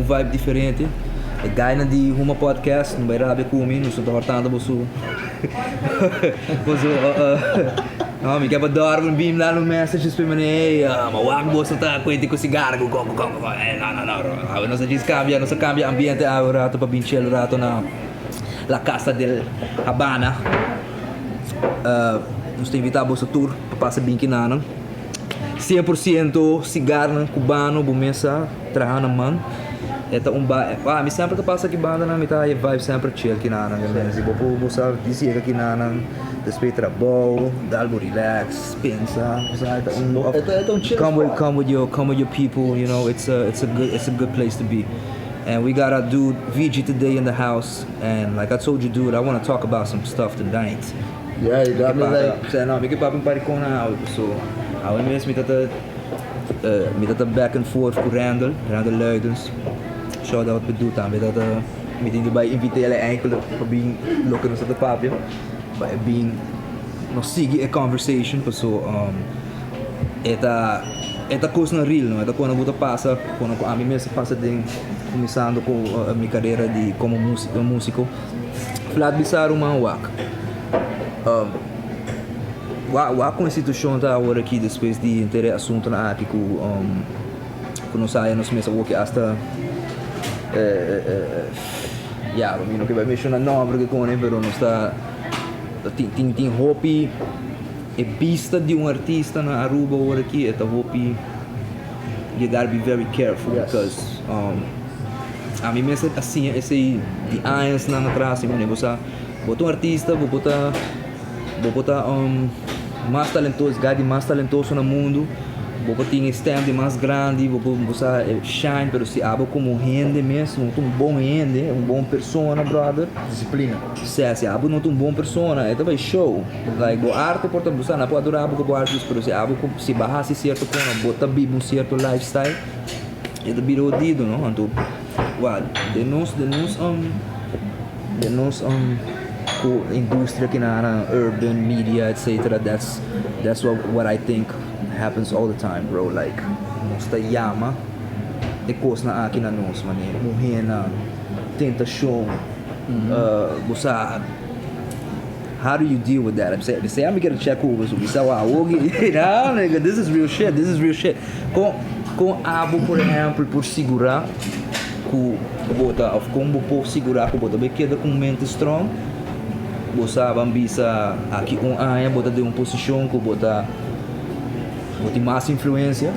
vibe diferente. E guynan di Huma Podcast, no bay rabia cu mi, nos no ta hortando boso boso no, mi ke pa Darwin bin dal un message despues mane hey, ma wak boso ta cuenti cu cigar cu con cu con cu con, eh no no no bro, awe nos a djis cambia, nos a cambia ambiente awe un rato pa bin chill un rato na La Casa del Habana. Nos ta invita boso tur pa pasa bin kinanan. 100% cigarnan cubano bo mes a traha na man. E ta un ba ah mi semper ta pasa aki bandanan mi ta haya vibe semper chill kinanan. Si bo por bo sa di siega kinanan despues di trabou dal bo relax pensa bo sa e ta un E ta e ta un chill come with spot. come with your come with your people you know it's a it's a good it's a good place to be. And we got our dude VG today in the house and like I told you dude I wanna talk about some stuff tonight. Yeah, you got me like. Sa no, mi ke papia un par di kona awe paso awe mes mi ta ta mi ta ta back and forth ku Randall, Randall Luidens. Shout out pa dude tambe ta ta mi tin di bai invit'é el eigenlijk pa bin loke nos ta ta papia pa e bin nos sigui e conversation paso e ta e ta kosnan real no e ta kosnan ku ta pasa kono ku ami mes a pasa den kuminsando ku mi karera di komo musiko. Flat bisa ruman wak. Wak kon e situashon ta awor aki despues di henter e asuntunan aki ku ku nos haya nos mes awoki asta ya mi no ke bai menshona nomber ke kone pero nos ta tin tin tin hopi e bista di un artista na Aruba awor aki e ta hopi you gotta be very careful because Ami mester a siña esei di añasnan atras, i bo sa, bo ta un artista, bo por ta, bo por ta mas talentoso, guy di mas talentoso na mundu, bo por tin e stem di mas grandi, bo por, bo sa shine, pero si abo komo hende mes no ta un bon hende, un bon persona, brother. Disiplina. Sea, si abo no ta un bon persona, e ta bai show. Like, bo arte por ta, bo sa, nan por adora bo ku bo arte, pero si abo, si bo a hasi sierto kos, bo ta biba un sierto lifestyle. E ta bira odido no anto wak den nos den nos den nos ku industria kina urban media etcetera that's that's what what I think happens all the time bro like nos ta yama e kosnan aki na nos manera muhernan tentashon bo sa. How do you deal with that? Esei ami kier check ku bo bisa wou awoki nah nigga this is real shit this is real shit kon kon abo por ehempel por sigura ku bo ta of kon bo por sigura ku bo ta bay keda ku un mente strong bo sa ban bisa aki un aña bo ta den un posishon ku bo ta bo tin mas influencia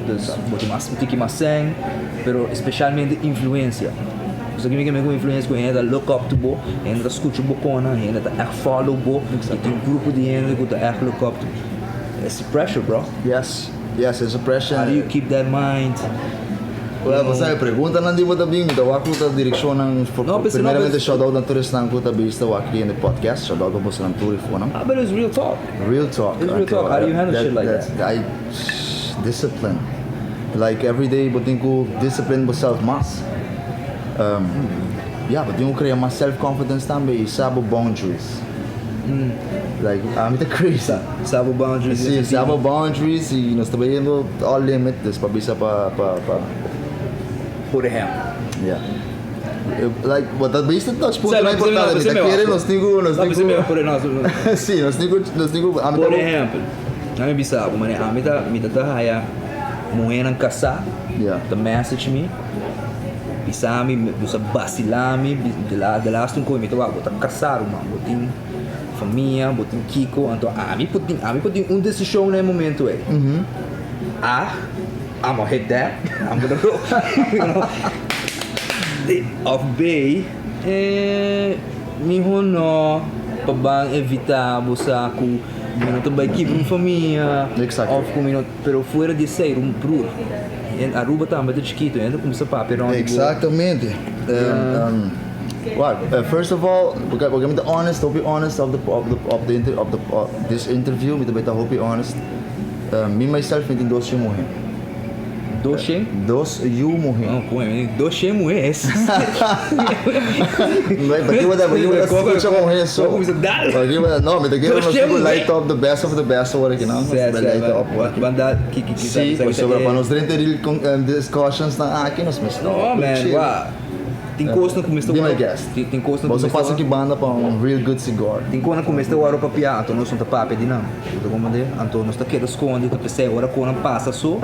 dus bo tin mas un tiki mas sèn pero especialmente influencia Pasobra kimi ke men ku influencia ku hende ta look up to bo, hende ta skucha bo kona, hende ta ègt follow bo, i tin un grupo di hende ku ta ègt look up to It's a pressure bro. Yes, yes, it's a pressure. How do you keep that mind? Well, bo sa e preguntanan di bo ta bin, mi ta wak ku ta direkshonnan, primeramente shout out na tur esnan ku ta bista wak aki den e podcast, shout out pa bosonan tur i fonan. Ah, but it's real talk. Real talk. It's real talk, how do you handle shit like that? I, discipline. Like every day bo tin ku discipline boself mas. Ya, bo tin ku krea mas self confidence tambe i sa bo boundaries. Like, ami ta crazy. Sa bo boundaries. Si, sa bo boundaries i nos ta bayendo all limit, dus pa bisa pa, pa, pa. Por ehempel. Ya. Like, bo ta bisa touch puntonan importante, mi ta kere nos tin ku, nos tin ku. Si, nos tin ku, nos tin ku. Por ehempel, ami bisa bo, manera ami ta, mi ta ta haya muhernan kasá ta message mi. Bisa mi, bo sa basila mi, de laatste un koe mi ta wak, bo ta kasá ruman, bo tin famia, bo tin kiko, anto ami por tin, ami por tin un desishon na e momento ei. A, I'm gonna hit that, I'm gonna go, you know, of B, eh, miho no, pa ban evitá bo sa ku mi no ta bai kibra un famia, of ku mi no, pero fuera di esei, broer. En Aruba tambe ta chikito, hende cuminsa papia rond di bo. Exactamente. Wak, first of all, porque mi ta honest, hopi honest of the of the of the of the of this interview, mi ta bay ta hopi honest. Mi myself mi tin dos yu muhe. 200? Dos yu muhé. No, koe, 200 muhé. Paki bo ta, paki bo ta skucha muhé so. Paki bo ta, no, mi ta kere nos ku light up the best of the best awor aki, no? Sè, sè, banda ki ki ki Si, pasobra pa nos drenta real discussions nan aki nos mester. No, man, wak. Tin kosnan ku mester Be my guest. Tin kosnan ku Boso mester pasa ki banda pa un real good cigar. Tin kosnan ku mester wòrdu papiá, anto nos no ta papia di nan. Bo ta komprendé? Anto nos ta keda skondi, ta p'esei ora ku nan pasa so,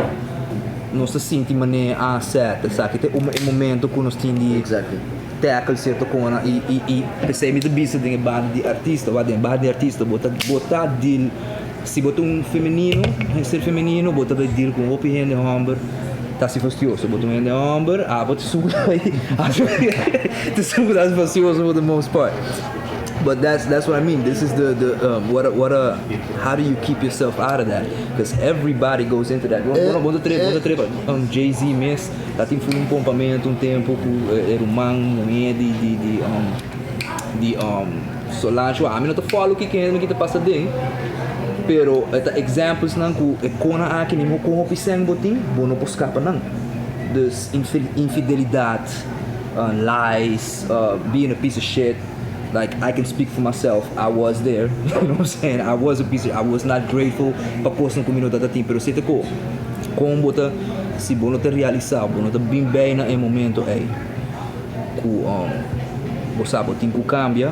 nos ta sinti manera, ah, sèt, esaki ta e momento ku nos tin di Exactly. tackle sierto kosnan i i i p'esei mi ta bisa den e banda di artista, wak den e banda di artista bo ta bo ta deal, si bo ta un femenino, un ser femenino, bo ta bai deal ku hopi hende hòmber ta hasi fastioso, bo ta un hende hòmber, abo ta esun ku ta bai ta esun ku ta hasi fastioso for the most part. But that's that's what I mean, this is the the what a what a how do you keep yourself out of that, cause everybody goes into that, bo bo ta trep bo ta trep Jay-Z mes ta tin full un pompamento un tempo ku e ruman muhé di di di di Solange, ami no ta follow kiko hende ki ta pasa den, pero e ta examples nan ku e konan aki ni mo kon hopi sèn bo tin bo no por skapa nan, dus infidelidat, lies, being a piece of shit. Like I can speak for myself, I was there, you know what I'm saying, I was a piece of, I was not grateful pa kosnan ku mi no tabata tin, pero si ta ko, kon bo ta, si bo no ta realisa, bo no ta bin bei na e momento ei ku bo sa bo tin ku kambia,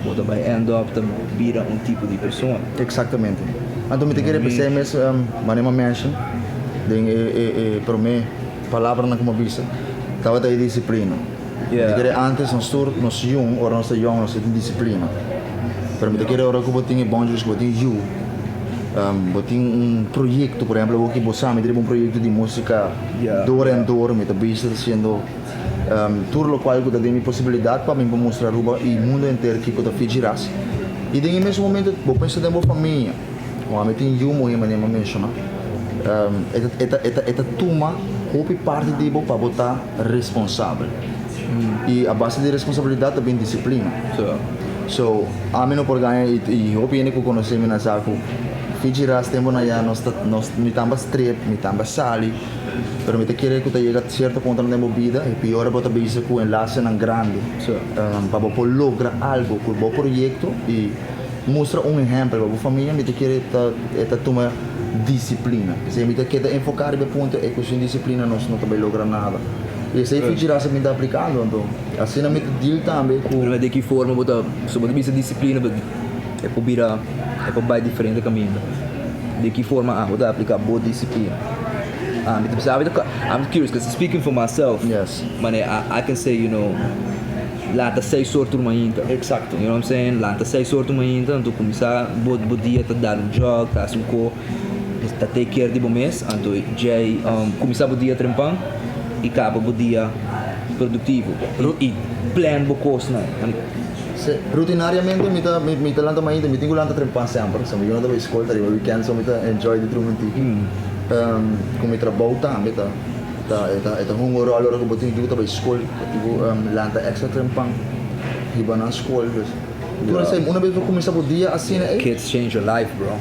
bo ta bai end up ta bira un tipo di persona. Exactamente. Anto mi ta kere p'esei mes manera mi a mention den e prome palabranan ku mi a bisa, tabata e disiplina. Mi ta kere antes nos tur nos yun ora nos ta yong nos ta tin disiplina pero mi ta kere ora ku bo tin e boundaries ku bo tin yu bo tin un proyekto por ehempel awor ki bo sa mi ta riba un proyekto di musika door en door mi ta bisa ta hasiendo tur lokual ku ta den mi posibilidat pa mi por mustra Aruba i mundo henter kiko ta Fiji Ras i den e mesun momento bo pensa den bo famia. Ku ami tin yu muhé manera mi a menshoná, e ta e ta tuma hopi parti di bo pa bo ta responsabel. I a base di responsabilidat ta bin disiplina. So, ami no por gaña i hopi hende ku konosé mi nan sa ku Fiji Ras tempu nan ya nos ta nos mi tamba strep, mi tamba sali, pero mi ta kere ku ta yega sierto punto den bo bida e pior bo ta bisa ku enlasenan grandi pa bo por logra algu ku bo proyekto i Mustra un ehèmpel pa bo famia, mi ta kere ta e ta tuma disiplina. P'esei mi ta keda enfoká riba e punto ei ku sin disiplina nos no ta bai logra nada. I esei Fiji Rasa mi ta aplikando anto. Asina mi ta deal tambe ku. Pero di ki forma bo ta, so bo ta bisa disiplina but e por bira, e por bai diferente kaminda. Di ki forma abo ta apliká bo disiplina? Mi ta bisa, I'm curious, cause speaking for myself, manera I can say you know. Lanta seis or tur mainta. Exacto. You know what I'm saying? Lanta seis or tur mainta, anto cuminsa bo bo dia ta dar un jog, ta haci un co, ta take care di bo mes, anto djey cuminsa bo dia trempan y caba bo dia productivo y plan bo cosnan. Si, rutinariamente mi ta mi ta lanta mainta, mi tin cu lanta trempan semper, so mi no ta bay scol ta riba weekend so mi ta enjoy di drumi un tiki. Cu mi trabou tambe ta. Ta e ta e ta hunga un ròl ora ku bo tin yu ta bai skol, bo tin ku lanta èkstra trempan hiba nan skol, dus tur esei una bes bo kuminsá bo dia asina ei. Kids change your life bro.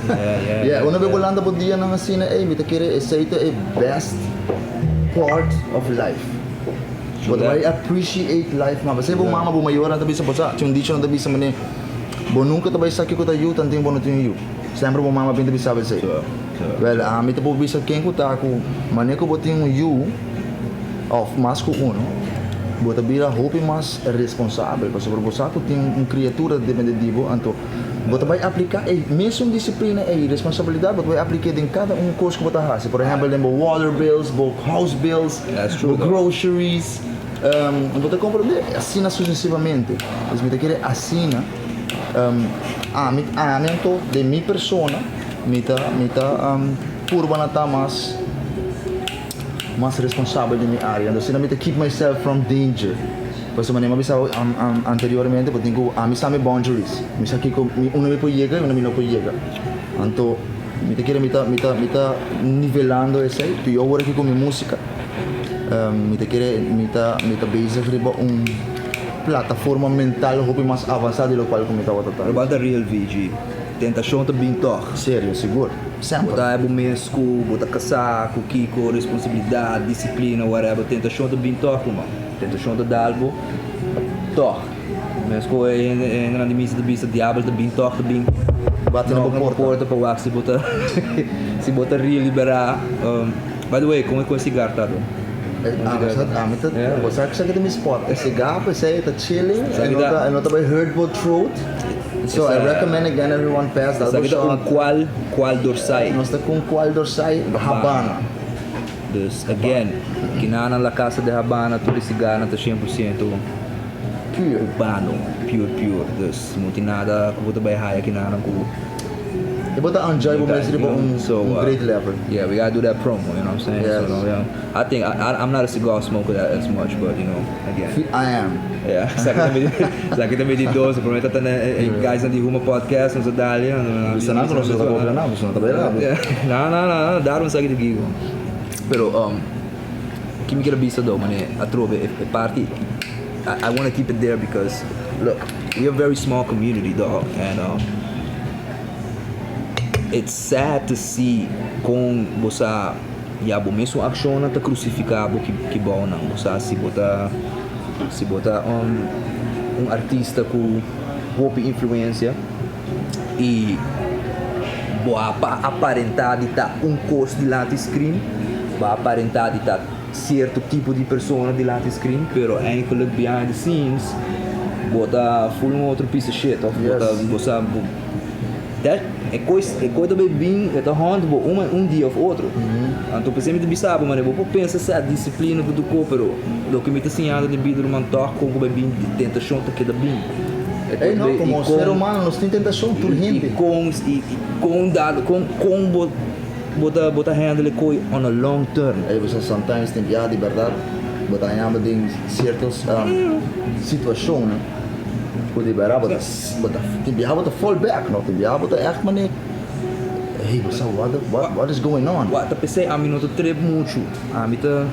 Yeah yeah yeah una bes bo lanta bo dianan asina ei mi ta kere esei ta e best part of life. Bo ta bai appreciate life mas, pasobra bo mama bo mayornan ta bisa bo sa tin un dicho nan ta bisa manera bo nunka ta bai sa kiko ta yu tanten bo no tin un yu. Semper bo mama bin ta bisa bo esei. Wèl, ami ta por bisa ken ku ta ku manera ku bo tin un yu òf mas ku unu, bo ta bira hopi mas responsabel pasobra bo sa ku tin un kriatura ta depende di bo, anto bo ta bai apliká e mesun disiplina ei, responsabilidat, bo ta bai aplik'é den kada un kos ku bo ta hasi. Por ehèmpel den bo water bills, bo house bills, bo groceries, bo ta komprondé? Asina susesivamente. Pues mi ta kere asina. Ami, ami anto den mi persona mi ta mi ta purba na ta mas mas responsabel den mi area. Anto asina mi ta keep myself from danger. Pasobra manera mi a bisa bo anteriormente bo tin ku ami sa mi boundaries. Mi sa kiko mi unda mi por yega y unda mi no por yega. Anto mi ta kere mi ta mi ta mi ta nivelando esei. Pio awor aki ku mi musica mi ta kere mi ta mi ta bezig riba un. Plataforma mental hopi mas avansa di lokual ku mi tabata ta. Pero bal ta real VG. Tentashon ta bin tòg. Serio, sigur. Semper. Bo ta haya bo mes ku bo ta kasá, ku kiko, responsabilidat, disiplina, whatever. Tentashon ta bin tòg, ruman. Tentashon ta dal bo tòg. Mes ku e hende, e hendenan di misa ta bisa, diabel ta bin tòg, ta bin Bati na bo nòk na bo porta. porta pa wak si bo ta si bo ta reliberá. By the way, kon e kon e sigar ta do? Ami sa, ami ta, bo sa esaki ta mi spot. E sigar p'esei ta chilling, e no ta, e no ta bai hurt bo throat. So I recommend again everyone pass that Esaki ta un cual cual dorsai. Nos ta cu un cual dorsai Habana. Dus again, kinanan La Casa de Habana tur e cigarnan ta 100% Pure. Cubano, pure pure. Dus no tin nada cu bo ta bay haya kinanan cu. E bo ta enjoy bo mes riba un great level. Yeah, we gotta do that promo, you know what I'm saying? Yes. So, yeah. I think I, I'm not a cigar smoker that as much, but you know, again. I am. Yeah, esaki ta mi esaki ta mi di dos, prome ta tene e guys nan di Huma Podcast, nos a dal ya. Bisa nan ku nos no ta kopia nan, nos no ta bai rabi. No, no, no, no, daarom esaki ta gigo. Pero um, ki mi kier a bisa though, mane atrobe e parti, I wanna keep it there because look, we are a very small community dog and um, it's sad to see kon bo sa Ya bo mesun akshonnan ta krusifiká bo ki bounan. Bo sa si bo ta si bo ta un artista ku hopi influensia i bo a aparentá di ta un kos dilanti screen, bo a aparentá di ta sierto tipo di persona dilanti screen, pero eigenlijk behind the scenes bo ta full un otro piece of shit of bo ta bo sa. Dat e kos e kos ta bay bin e ta hònt bo un un dia òf otro. Anto p'esei mi ta bisa bo manera bo por pensa sa disiplina ku tur kos pero loke mi ta siñando den bida ruman tòg kon ku bay bin tentashon ta keda bin. E Ey no, komo ser humano nos tin tentashon tur hende. I kon i kon dado kon kon bo bo ta bo ta handle e kos on a long term. Ey bo sa sometimes tin biaha di bèrdat bo ta haña bo den sierto situashonnan ku di bèrdat bo ta. Bo ta tin biaha bo ta fall back no, tin biaha bo ta echt mane hey bo sa what what is going on. Wak ta pesey ami no ta trip muchu, ami ta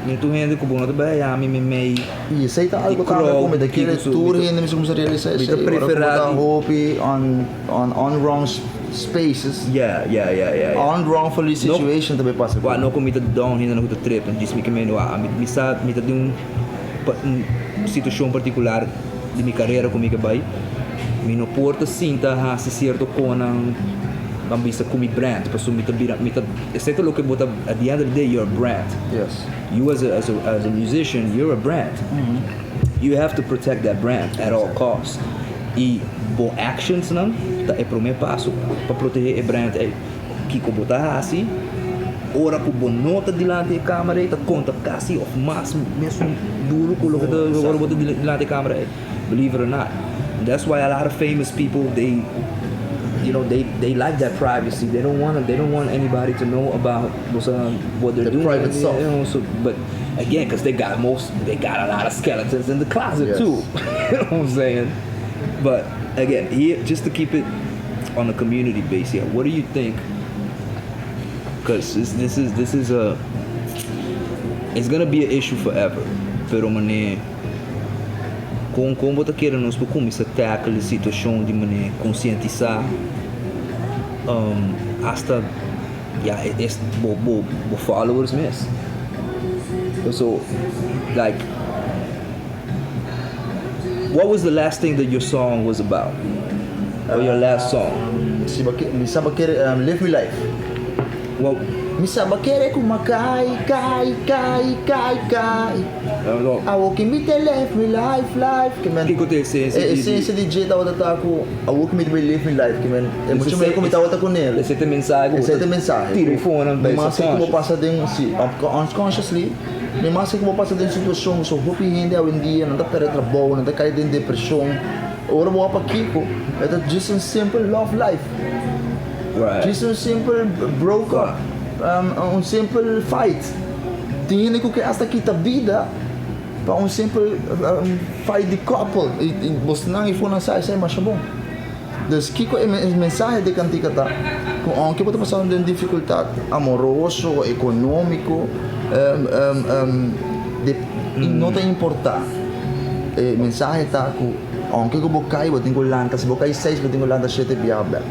mi tur hende ku bo no ta bai haya ami meimei I esey ta di algo tambe crowd ku mi ta kere kiko su tur hende mi sa kumsa realisa mi ta esey ora ku bo prefera ta di hopi on on on wrong spaces yeah yeah yeah yeah yeah on wrongfully no situation ta bay pasa ku wak no ku mi ta down hende ku ta trip djis mi ke mende wak ami mi sa mi ta den un situashon partikular. Di mi karera ku mi ke bai, mi no por ta sinta hasi sierto konan ban bisa ku mi brand, pasobra mi ta bira, mi ta, esei ta loke bo ta, at the end of the day you're a brand. Yes. You as a as a as a musician you're a brand. You have to protect that brand at all cost. I bo actionsnan ta e promé paso pa protehé e brand ei. Kiko bo ta hasi ora ku bo no ta dilanti e kamera ei ta konta kasi òf mas mesun duru ku loke ta ora bo ta dilanti e kamera ei. Believe it or not. That's why a lot of famous people they you know they they like that privacy. They don't wanna they don't want anybody to know about what they're The doing. private stuff. You know, so but again, cause they got most they got a lot of skeletons in the closet Yes. too. You know what I'm saying? But again, here just to keep it on a community base here, what do you think? Because this, this is this is a it's gonna be an issue forever. Pero mane kon kon bo ta kere nos por kuminsá tackle e situashon di mane konsientisá hasta ya es bo bo bo followers mes. So like What was the last thing that your song was about? Or your last song? Si bo ke, mi sa bo kere live mi life. Well, Mi sa bo kere ku m'a kai, kai, kai, kai, kai. Awo ki mi te live mi life, life. Ke men, Kiko ta e esensia e di. esensia di dje tabata ta ku awo ki mi ta bai live mi life. Ke men, e mucha manera ku mi tabata ku nel. Esei ta e mensahe ku bo Esei ta e mensahe. tira e fonan Mi bai mas ke ku bo subconscious. pasa den, si, unconsciously. Mi mas ke ku bo pasa den situashon so hopi hende awendia nan ta perde trabou, nan ta kai den depreshon. Ora bo wak pa kiko, e ta djis un simple love life. Djis un simple broke up, un simple fight. Tin hende ku ke asta kita bida pa un simple fight di couple. I bosnan i fonan sa esei masha bon. Dus kiko e mensahe di e kantika ta? Ku ounke bo ta pasando den difikultat amoroso, ekonómiko, no ta importá. E mensahe ta ku ounke ku bo kai bo tin ku lanta, si bo kai seis bo tin ku lanta shete biaha bèk.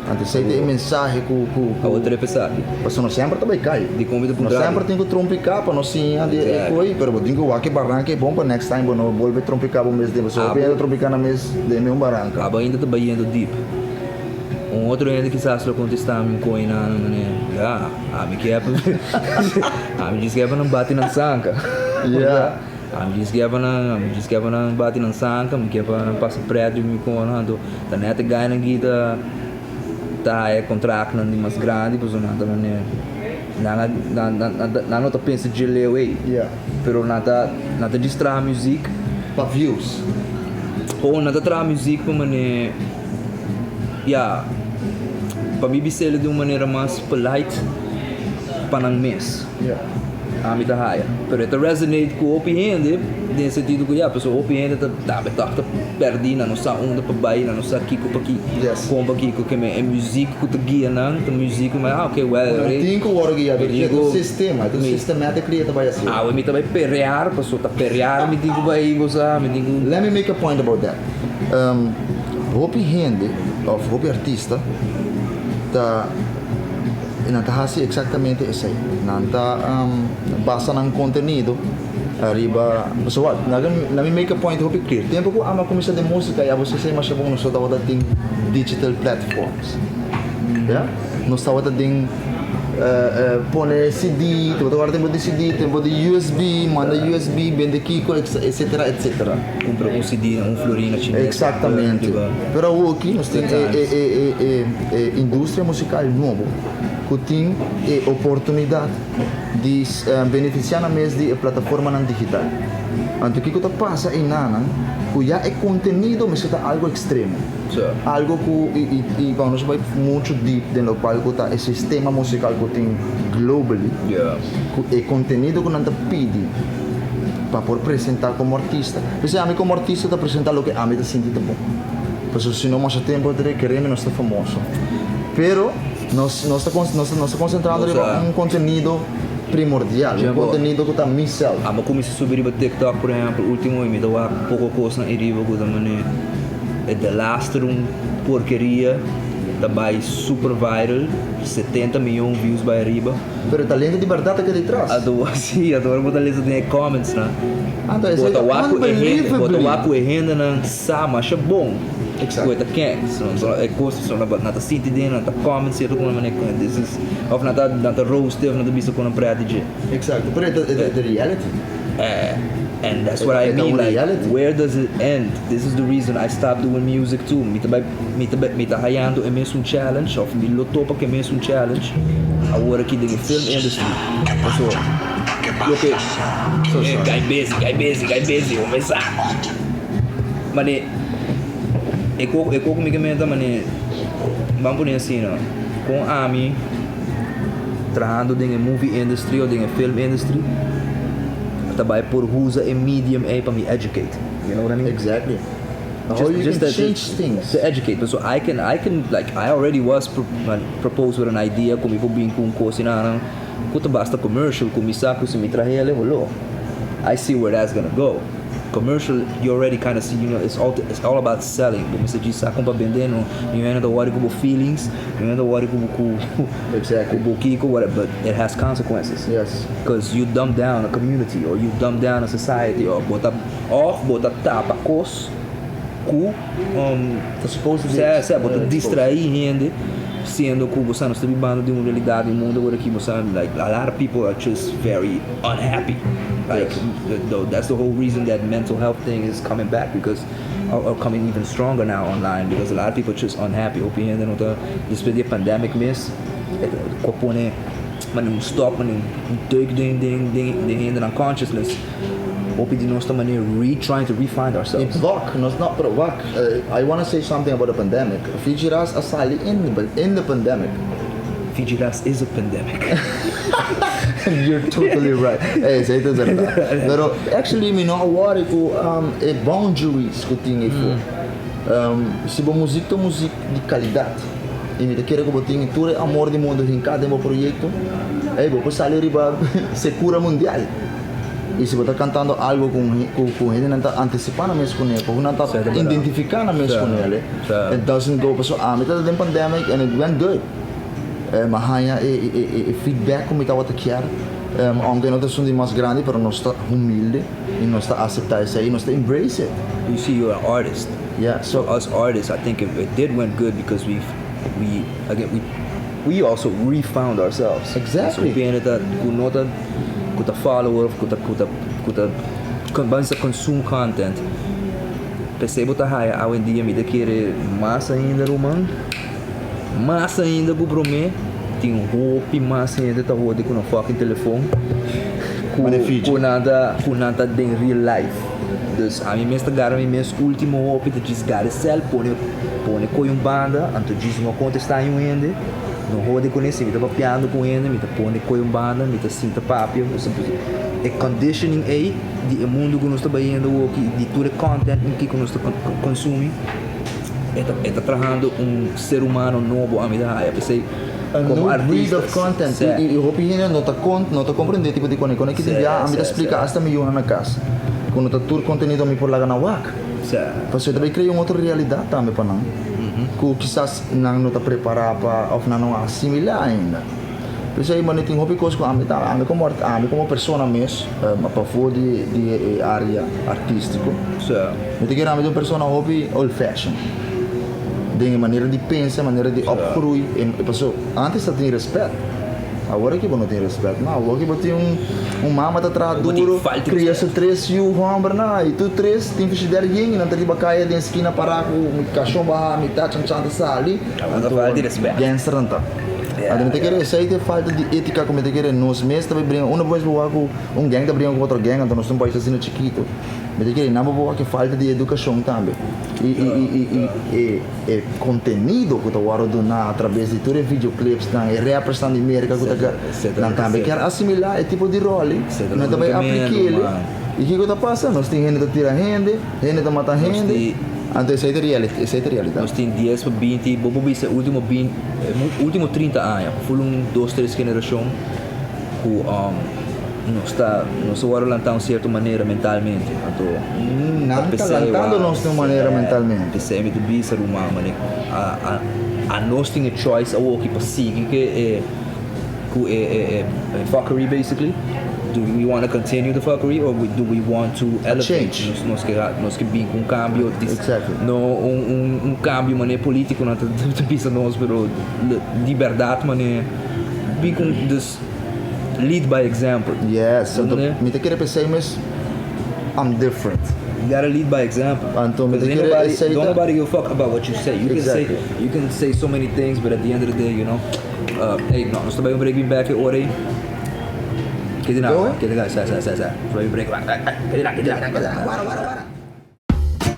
Anto esei ta e mensahe ku ku ku. Awor trepa esaki. Pasobra nos semper ta bai kai. Dikon mi ta Nos puntra semper tin ku trompiká pa nos siña di e koi, pero bo tin ku wak e baranka e bon pa next time bo no bolbe trompiká bo mes den, pasobra hopi hende ta trompiká nan mes den e mesun baranka. Abo ainda ta bayendo deep. Un otro hende kisas lo kontestá mi un koi nan manera, ya, ami ke pa ami djis ke pa nan bati nan sanka. Yeah. Ami djis ke pa nan, ami djis ke pa nan bati nan sanka, mi ke pa nan pasa pret riba mi kona, anto ta net e gainan ki ta ta haya kontraktnan di mas grandi pasobra nan ta manera nan a nan nan nan no ta pensa dje leu ei. Yeah. Pero nan ta nan ta djis traha muzik. Pa views. O nan ta traha muzik pa manera. Ya, pa mi bis'el di un manera mas polite pa nan mes. Ami ta haya. Pero e ta resonate ku hopi hende den e sentido ku ya, pasobra hopi hende ta tambe tòg ta pèrdí, nan no sa unda pa bai, nan no sa kiko pa ki, kon pa kiko. Ke men e muzik ku ta guia nan ta muzik ku men, ah ok, well, Nan tin ku wòrdu guiá dor dje, e ta un sistema, e ta un systematically e ta bai asina. Awe mi ta bai perear, pasobra ta perear mi tin ku bai, bo sa, mi tin ku. Let me make a point about that. Hopi hende of hopi artista ta nan ta hasi exactamente esei. Nan ta basa nan contenido ariba pasobra wak laat me make a point hopi clear. Tempo cu ami a cuminsa den musica ya bo sa esei masha bon nos tabata tin digital platforms ya nos tabata den Pone CD, tabata wòrdu tempu di CD, tempu di USB, manda USB, bende kiko, etcetera, etcetera. Kumpra un CD na un florina chines. Exactamente. Pero awoki nos tin e e industria musical nobo ku tin e oportunidat di benefisiá nan mes di e plataformanan digital. Anto kiko ta pasa einanan ku ya e kontenido mester ta algu ekstremo. Algo ku i i cuando nos bai mucho deep den locual ku ta e sistema musical ku tin globally, ku e contenido ku nan ta pidi pa por presenta como artista. P'esei ami como artista ta presenta loke ami ta sinti ta bon. Pasobra si no masha tempo ta rekerí mi nos ta famoso. Pero nos nos ta nos nos ta concentrando riba un contenido primordial, un contenido ku ta miself. Amo cuminsa subi riba TikTok por ehempel ultimo i mi ta wak poco cosnan ariba ku ta manera. E delaster un porkeria ta bai super viral, 70 miyon views bai ariba. Pero e talento di berdad ta keda detras. Anto si, anto ora bo ta lesa den e comments nan, Anto bo esei ta ta wak ku e hende, bo ta unbelievably. wak ku e hendenan sa masha bon Exacto. ku e ta ken. So e kos so nan ta sinti den, nan ta comment sierto ku nan manera ku this is, of nan ta nan ta roast e of nan ta bisa ku nan prèt di dje. Exacto, pero e ta e ta reality. And that's what I E ta mean, un like reality. where does it end? This is the reason I stop doing music too. Mi ta bai, mi ta bai, mi ta hayando e mesun challenge of mi lo topa ku e mesun challenge awor aki den e film industry. Paso loke Guy busy, guy busy, guy busy, bo mesa. Mane e koko, e koko mi ke menta mane ban pone asina, kon ami trahando den e movie industry of den e film industry ta bai por usa e medium ei pa mi educate. You know what I mean? Exactly. How you Just can to, change things. To educate. So I can, like, I already was proposed with an idea ku mi por bin ku un kos asina ku ta basta commercial ku mi sa ku si mi traha ele holo. I see where that's gonna go. Commercial, you already kind of see, it's all about selling. Bo mester djis sa kon pa bende, no, you no ta worry ku bo feelings, you no ta worry ku ku bo kiko, whatever, but it has consequences. Because you dumb down a community or you dumb down a society or bo ta of bo ta tapa kos ku Ta supposed to be Si, bo ta distraí hende siendo ku bo sa nos ta bibando den un realidat den mundu awor aki bo sa, like, a lot of people are just very unhappy, like, that's the whole reason that mental health thing is coming back because or coming even stronger now online because a lot of people are just unhappy. Hopi hende no ta despues di e pandemic mes ku a pone manera un stop, manera un deuk den hendenan consciousness. Hopi di nos ta manera re trying to re-find ourselves. E blok, nos no, pero wak, I wanna say something about the pandemic. Fiji Ras a sali in the pandemic. Fiji Ras is a pandemic. You're totally right. Esei ta berdad. Pero actually mi no a worry ku e boundaries ku tin efo. Si bo muzik ta un muzik di kalidat i mi ta kere ku bo tin tur e amor di mundu hinká den bo proyekto, ey bo por sali riba sekura mundial. I si bo ta kantando algu ku ku ku hendenan ta antisipá nan mes kuné, ku nan ta identifiká nan mes kuné, it doesn't go. Pasobra ami tabata den pandemic and it went good. Mi a haña e e e feedback ku mi tabata kier, aunke no ta esun di mas grandi, pero nos ta humilde i nos ta aseptá esei i nos ta embrace it. You see you're an artist. Yeah, so. Us artists I think it it did went good because we we again we we also refound ourselves. Exactly. Hopi hende ta ku no ta ku ta follower of ku ta ku ta ku ta bansa consume content. P'esei bo ta haya awendia mi ta kere mas ainda ruman. Mas ainda ku promé tin hopi mas hende ta hodi ku nan fucking telefon ku ku nan ta ku nan ta den real life. Dus ami mes ta gara mi mes ultimo hopi ta djis gara e sèl pone pone koe un banda anto djis no kontestá niun hende no hodi kuné si mi ta papiando ku hende mi ta pone koe un banda mi ta sinta papia e conditioning ei di e mundu ku nos ta bayendo awoki di tur e content ku nos ta konsumi. E ta e ta trahando un ser humano nobo ami ta haya p'esei A komo new breed artista of content sè. I i hopi hende no ta con no ta comprende tipo di kone kone ki tin Sè bia ami ta sè splika sè. asta mi yunan na kas ku no ta tur kontenido mi por laga nan wak Sè. pasobra ta bai krea un otro realidat tambe pa nan ku kisas nan no ta prepara pa of nan no a asimila ainda. P'esei mane tin hopi kos ku ami ta ami komo ami komo persona mes pafó di di e área artístiko mi ta kere ami ta un persona hopi old fashion den e manera di pensa manera di opgroei e paso antes ta tin rèspèt awor aki bo no tin rèspèt no awor aki bo tin un un mama ta traha duro kria su tres yu hòmbernan i tur tres tin fishidèr yen i nan ta riba kaya den skina pará ku kashon bahá mitá chanchan ta sali anto gangsternan ta. Anto mi ta kere esei ta e falta di etica ku mi ta kere nos mes ta bay bringa unda bo mes bo wak ku un gang ta bringa ku otro gang anto nos ta un pais asina chikito mi ta kere nan bo por wak e falta di edukashon tambe i i i i e e kontenido ku ta wòrdu duna atrabes di tur e videoclips nan e rappers nan di Merka ku ta nan tambe kier asimila e tipo di ròl ei nan ta bay aplik'el i kiko ta pasa nos tin hende ta tira hende. Hende ta mata hende, anto esei ta reality, esei ta realidat. Nos tin dies pa binti, bo por bisa e ultimo bin, ultimo trinta aña, ful un dos tres generashon ku nos ta, nos a wòrdu lantá un sierto manera mentalmente, anto Nan ta lantando nos di un manera mentalmente. P'esei mi ta bisa ruman, mane a a a nos tin e choice awoki pa sigui ke e. Ku e fuckery basically. Do we wanna continue the fuckery or do we want to elevate? Change. Nos ke nos ke bin ku un kambio. Exactly. No un un kambio manera politikonan ta bisa nos pero di bèrdat manera bin ku un dus lead by example. Yes, anto mi ta kere p'esei mes I'm different. You gotta lead by example. Anto mi ta kere esei ta. Don't nobody give a fuck about what you say. You can say Exactly. you can say so many things but at the end of the day you know. Ey, no, nos ta bai un break bin bek e ora ey. Ke di na? Ke di na? Sa, sa, sa, sa. Nos bai un break. Ke di na? Ke di na? Ke di na? Wara, wara, wara.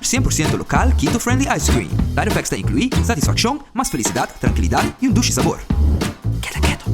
100% lokal Keto Friendly Ice Cream. Side effects ta inkluí, satisfakshon, mas felisidat, trankilidat i un dushi sabor. Keda keto!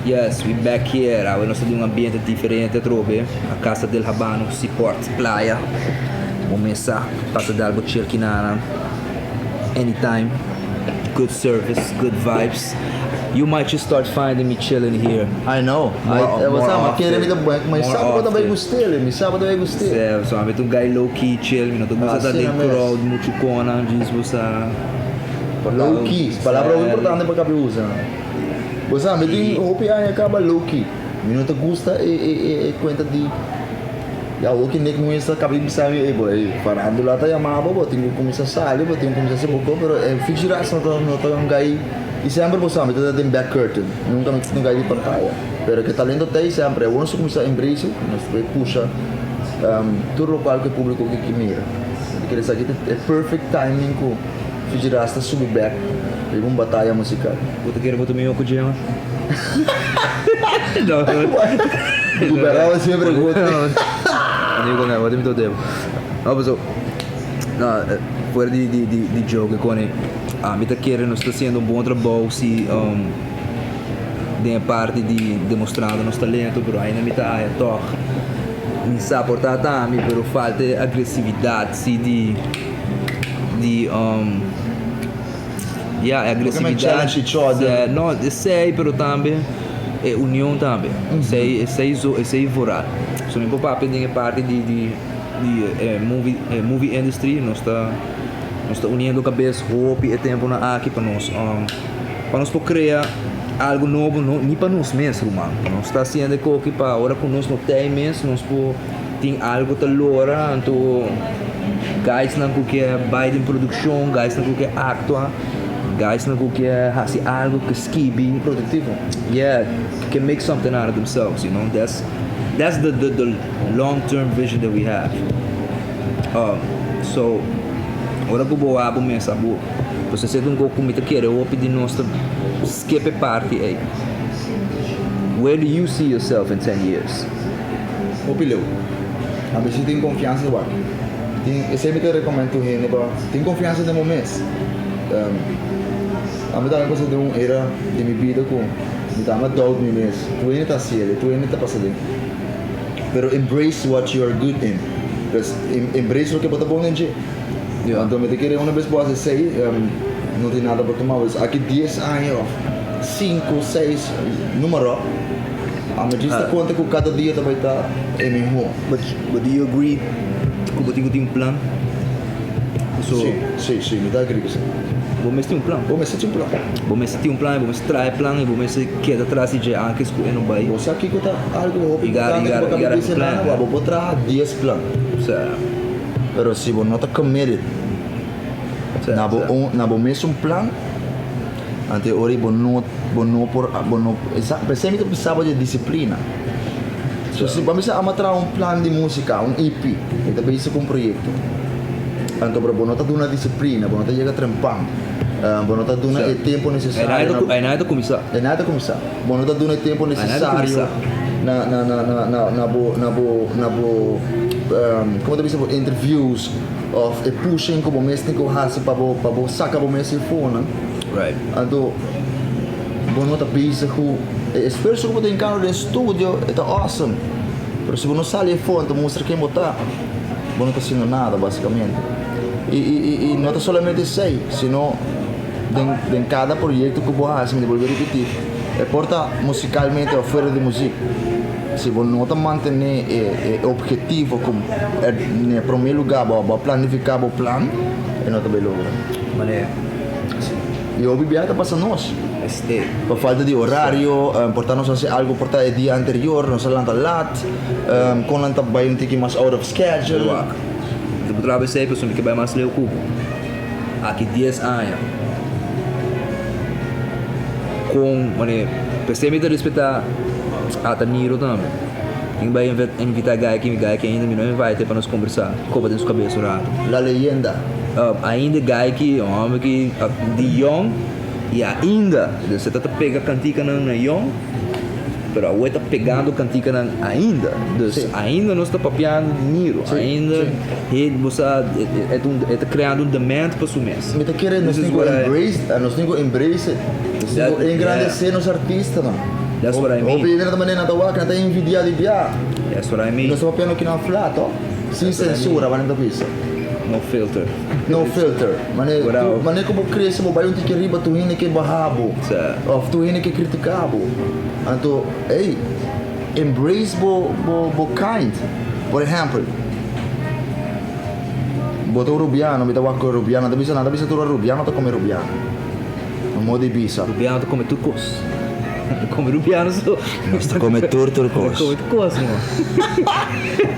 Yes, we back here. Awe nos ta den un ambiente diferente atrobe. A Casa del Habano, Seaport, Playa. Bo mesa pasa dal bo chirkinana anytime. Good service, good vibes. You might just start finding me chilling here. I know. More, I, more sa, ma kere mi ta often. ma More sa bo ta bai often. gustele, mi sa bo ta bai gustele. So ami ta un guy low key chill, mi no ta gusta ta Asina den mes. crowd muchu kona, djis bo sa. Low key, palabra hopi importante pa kabi usa. Bo sa, mi tin hopi aña kaba low key. Mi no ta gusta e e e e kuenta di. Ya awor ki Nick Muñiz ta kaba di bisa mi, ey bo, ey, farandula ta yama bo, bo tin ku kuminsá sali, bo tin ku kuminsá hasi bo kos, pero e Fichi Ras no ta no ta un guy, i semper bo sa mi ta ta den back curtain, nunka mi ta un guy di pantaya, pero ke talento ta ey semper, awor nos ta kuminsá embrace, nos ta bay pusha tur lokual ku e publiko ke mira, mi ta kere esaki ta e perfect timing ku Fichi Ras ta subi bek riba un bataya musikal. Bo ta kere bo ta mihó ku Gemma? Recuperaba siempre goed. No, paso, no, fuera di, di, di, di joke, Connie, ami ta kere nos ta haciendo un bon trabou si um, den e parti di demostrando nos talento, pero ainda mi ta haya toch, mi sa por ta ta ami, pero falta e agresividad si di, di um, Ya, e agresividad. Challenge each other. No, esey pero tambe e union tambe. Esey, esey zo, esey vooral. So mi por papia den e parti di di di e movie e movie industry nos ta nos ta uniendo cabes hopi e temponan aki pa nos pa nos por crea algo nobo no ni pa nos mes ruman. Nos ta haciendo e koki pa ora cu nos no tey mes nos por Tin algo ta lora, anto guysnan ku ke bai den produkshon, guysnan ku ke aktua, guysnan ku ke hasi algo, ke skibi. Produktivo. Yeah, ke make something out of themselves, you know, that's that's the the the long term vision that we have. Um, so ora ku bo wak bo mesa bo bo sa seta un kos ku mi ta kere hopi di nos ta skip e parti ei. Where do you see yourself in ten years? Hopi leu. Ami si tin konfiansa wak. Tin esei mi ta rekomend tur hende pa tin konfiansa den bo mes. Ami tambe pasa den un era di mi bida ku mi ta ama doubt mi mes. Tur hende ta hasi el, tur hende ta pasa den. Pero embrace what you are good in. Pues embrace loke bo ta bon den dje. Anto mi ta kere una bes bo hasi esei no tin nada pa tuma. Pues aki dies aña of sinku, seis, numero. Ami djis ta konta ku kada dia ta bai ta e mihó. But do you agree ku bo tin ku tin un plan? So, Sí, sí, sí, mi ta agree ku esei. Bo mester tin un plan. Bo mester tin un plan. Bo mester tin un plan i bo mester traha e plan i bo mester keda tras di dje antes ku e no bai. Bo sa kiko ta algu hopi importante ku bo kaba di bisa nan? Bo por traha dies plan. Pero si bo no ta committed na bo na bo mesun plan. Ante ora bo no bo no por bo no p'esei mi ta bisa bo di disiplina. So si bo a bisa amo a traha un plan di musika, un EP, mi ta bisa ku un proyekto. Anto pero bo no ta duna disiplina, bo no ta yega trempan, bo no ta duna e tempu nesesario. Ei nada ta kuminsá. Ei nada ta kuminsá. Bo no ta duna e tempu nesesario na na na na na na bo na bo na bo komo ta bisa bo interviews. Of e pushing ku bo mes tin ku hasi pa bo pa bo saka bo mes efonan. Right. Anto bo no ta bezig ku e esfuerso ku bo ta hinkando den studio e ta awesome. Pero si bo no sali efo anto mustra ken bo ta, bo no ta hasiendo nada basikamente. I i i i no ta solamente esei, sino den den kada proyekto ku bo hasi, mi ta bolbe ripití, e por ta musikalmente of fuera di muzik. Si bo no ta mantené e obhetivo ku na promé lugá bo a planifiká bo plan, e no ta bai logra. Manera. Si. I hopi biaha ta pasa nos. Pa falta di orario, por ta nos hasi algu por ta e dia anterior, nos a lanta lat, kon nan ta bai un tiki mas out of schedule. Wak. Bo traha esei pasobra mi ke bai mas leu ku bo. Aki dies aña. Kon manera p'esei mi ta respetá ata Niro tambe. Mi bai invitá guy aki, guy aki ainda mi no invite pa nos kombersá, koba den su kabes un rato. La leyenda. Ainda guy aki, un hòmber ki di yòn i ainda, dus e ta ta pega kantikanan na yòn. Pero awe ta pegando kantikanan ainda. Dus ainda nos ta papiando di Niro. Ainda he bo sa e ta un e ta creando un demand pa su mes. Mi ta kere nos tin ku embrace nos tin ku embrace it. Nos tin ku engrandece nos artistanan. That's what I mean. Hopi hende na ta manera nan ta wak nan ta envidia di bia. That's what I mean. Nos ta papiando kinan flat to. Sin censura manera mi ta bisa. No filter. No filter. Mane ku bo krese bo bai un tiki riba tur hende ke baha bo. Of tur hende ke kritika bo. Anto ey embrace bo bo kind. Por ehempel bo ta un rubiano mi ta wak ku rubiano nan ta bisa nan ta bisa tur rubiano ta kome rubiano. Un modo di bisa. Rubiano ta kome tur kos. Come rubiano so. Nos ta come tur tur cos. Come tur cos, mo.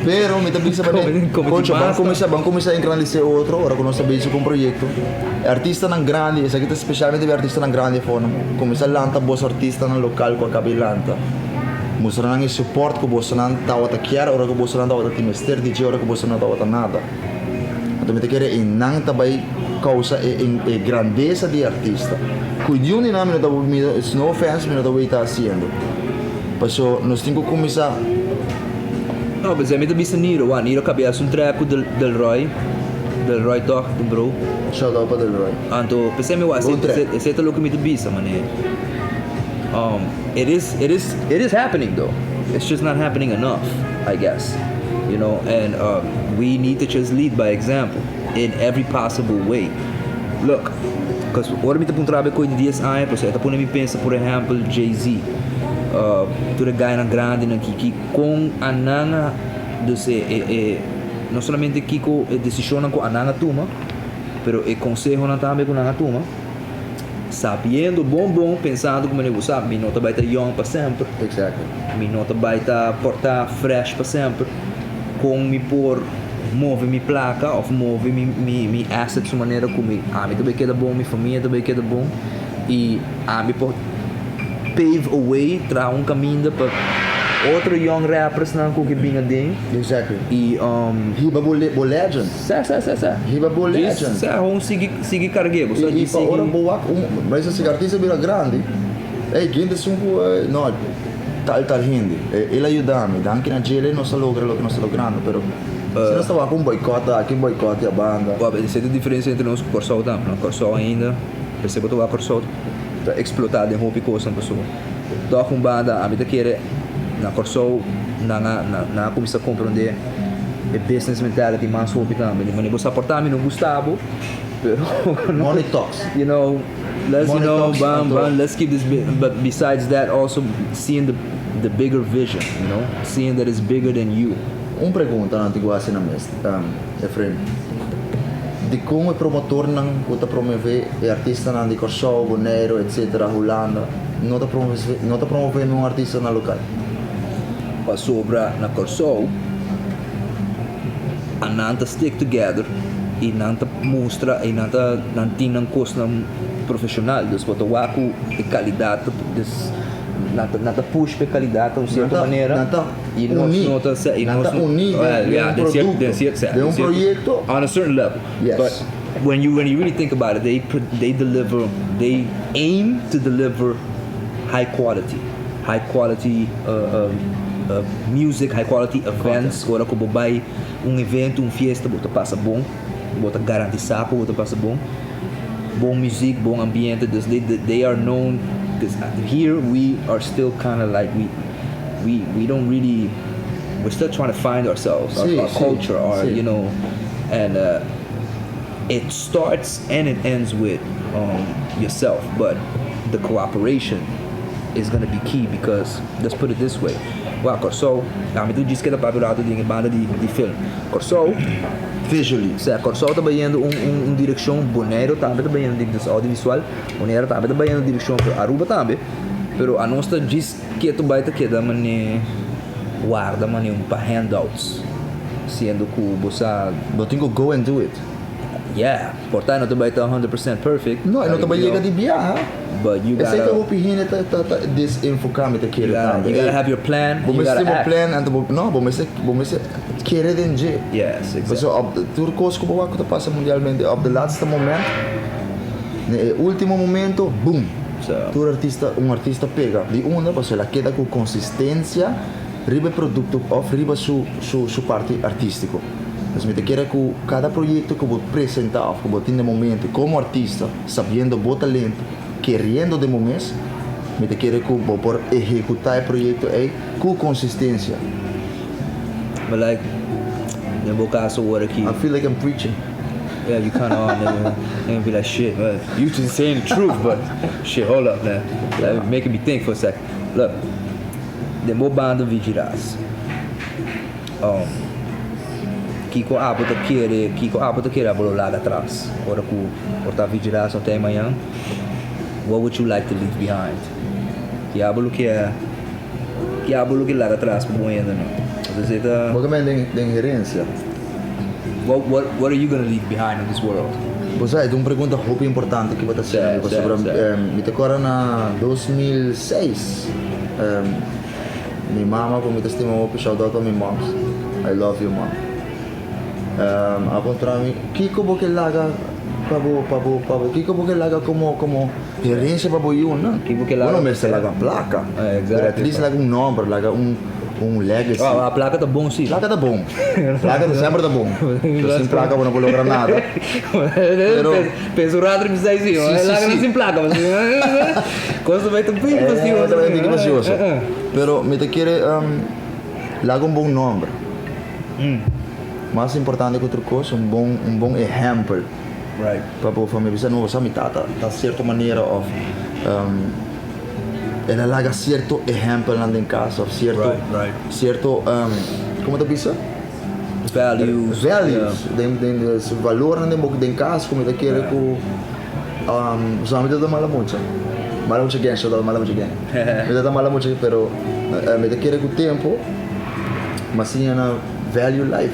Pero mi ta bisa pa Come, come Concho, di ban basta. cuminsa, ban cuminsa engrandece otro ora cu nos ta bezig cu un proyecto. E artistanan grandi, esaki ta specialmente pa e artistanan grandi afo nan. Cuminsa lanta boso artistanan local cu a caba di lanta. Mustra nan e support cu bosonan tawata kier ora cu bosonan tawata tin mester di dje ora cu bosonan tawata nada. Anto mi ta kere e nan ta bai causa e e grandeza di e artista. Cu niun di nan mi no ta mi it's no offense mi no ta wei ta haciendo. Paso nos tin cu cuminsa. No, p'esei mi ta bisa Niro, wak, Niro cabia su track cu Del Delroy, Delroy toch, un bro. Shout out pa Delroy. Anto p'esei mi wak, Bon track. esei ta loke mi ta bisa, manera. It is, it is, it is happening though. It's just not happening enough, I guess. You know, and we need to just lead by example in every possible way. Look, cause ora mi ta puntra bo e koe di dies aña, pasobra e ta pone mi pensa por ehempel Jay-Z, tur e guynan grandinan ki ki kon a nan a, dus e e e no solamente kiko e desishonnan ku a nan a tuma, pero e konsehonan tambe ku nan a tuma. Sabiendo bon bon, pensando ku manera bo sa, mi no ta bai ta yòn pa semper. Exactly. Mi no ta bai ta portá fresh pa semper. Kon mi por move mi plaka òf move mi mi mi assets un manera ku mi ami ta bai keda bon, mi famia ta bai keda bon i ami por pave a way, traha un kaminda pa otro young rappersnan ku ke bin aden. Exactly. I Hiba bo bo legend. Sè, sè, sè, sè. Hiba bo legend. Sè, hon sigui, sigui cargu'é. Bo sa I di pa sigui. ora bo wak un, mester si artista bira grandi, ey, kende esun ku, no, tal tal hende, el a yuda mi, danki na djele nos a logra loke nos ta logrando, pero si nos ta wak un boycott aki, un boycott di a banda. Wak, esei ta e diferencia entre nos ku Kòrsou tambe, no? Kòrsou ainda, p'esei bo ta wak Kòrsou ta eksplotá den hopi kosnan pasobra tòg un banda ami ta kere na Kòrsou nan a nan a kuminsá komprondé e business mentality mas hopi tambe. Di manera bo sa por ta mi no gusta bo, pero Money talks. You know, let's you Money know, talks, bam, anto. bam, let's keep this but besides that also seeing the the bigger vision, you know, seeing that it's bigger than you. Un pregunta nan tin ku hasi nan mes, Efraim. Dikon e promotornan ku ta promove e artistanan di Kòrsou, Boneiru, etc. Hulanda no ta promove no ta promove nun artistanan lokal? Pasobra na Kòrsou a nan ta stick together i nan ta mustra i nan ta nan tin nan kosnan profeshonal dus bo ta wak ku e kalidat ta dus nan ta nan ta push pa e kalidat ta un sierto manera Nan ta i nos uní no ta sa i nan nos ta uní well den ya un den sierto produkto den sierto den un proyekto on a certain level Yes. but when you when you really think about it they they deliver they aim to deliver high quality. High quality music, high quality events, ora ku bo bai un evento, un fiesta bo ta pasa bon, bo ta garantisa ku bo ta pasa bon, bon music, bon ambiente, dus they they are known, cause here we are still kinda like we we we don't really, we're still trying to find ourselves, our our culture, our you know, and it starts and it ends with yourself, but the cooperation. is gonna be key because let's put it this way wak Kòrsou ami tur djis keda papia un ratu den e banda di di film Kòrsou Visually. Sea Kòrsou ta bayendo un un un direkshon Boneiru tambe ta bayendo den dus audiovisual Boneiru tambe ta bayendo direkshon pero Aruba tambe pero anos ta djis ketu bai ta keda mane warda mane un pa handouts siendo ku bo sa Bo tin ku go and do it. Yeah por ta no ta bai ta 100% perfect No e no ta bai yega di biaha. But you Esei gotta ta hopi hende ta ta ta desenfoká mi ta kere You gotta tambe. you gotta Ey, have your plan bo you mester gotta tin bo act. plan anto bo no bo mester bo mester kere den dje. Yes, exactly. Pasobra op tur kos ku bo wak ku ta pasa mundialmente op de laatste moment na e ultimo momento boom So. tur artista un artista pega di unda pasobra el a keda ku konsistensia riba e produkto òf riba su su su parti artístiko. Pues mi ta kere ku kada proyekto ku bo presentá òf ku bo tin den momento komo artista Sabiendo bo talento, keriendo den bo mes, mi ta kere ku bo por ehekutá e proyekto ei ku konsistensia. But like, den bo kaso ora ki. I feel like I'm preaching. Yeah, you kinda are, nigga. They gonna be like, shit, man, you just saying the truth, but shit, hold up, man. Like, making me think for a second. Look, den bo banda Vigiras. Um, kiko abo ta kere, kiko abo ta kere abo lo laga atras ora ku por ta vigilá so te mañan? What would you like to leave behind? Ki abo lo ke ki abo lo ke laga atras pa bo hende no. Entonces e ta. Bo ta mende den den herencia. What what are you gonna leave behind in this world? Bo sa e ta un pregunta hopi importante ki bo ta haciendo mi pasobra mi ta corda na 2006 mi mama cu mi ta stima hopi shout out pa mi moms I love you mom a puntra mi kico bo ke laga pa bo pa bo pa bo kico bo ke laga como como Herencia pa bo yunan. Bo no mester laga placa. Pero at least laga un nomber, laga un un legacy. Ah, placa ta bon si. Placa ta bon. Placa ta semper ta bon. Pero sin placa bo no por logra nada. Pero Pensa un rato riba esei si. Laga nan sin placa. Cos ta bai ta bini fastioso. Ta bai bini fastioso. Pero mi ta kere laga un bon nomber. Mas importante cu otro cos un bon un bon ehempel. Right. Pa bo famia bisa no sa mi tata ta cierto manera of el a laga cierto ehempelnan den cas of cierto Right, right. cierto como ta bisa? Values. Values den den su valornan den bo den cas cu mi ta kere cu sa mi ta mala mucha mala mucha gen shout out mala mucha gen mi ta mala mucha pero mi ta kere cu tempo mi a siña na Value life,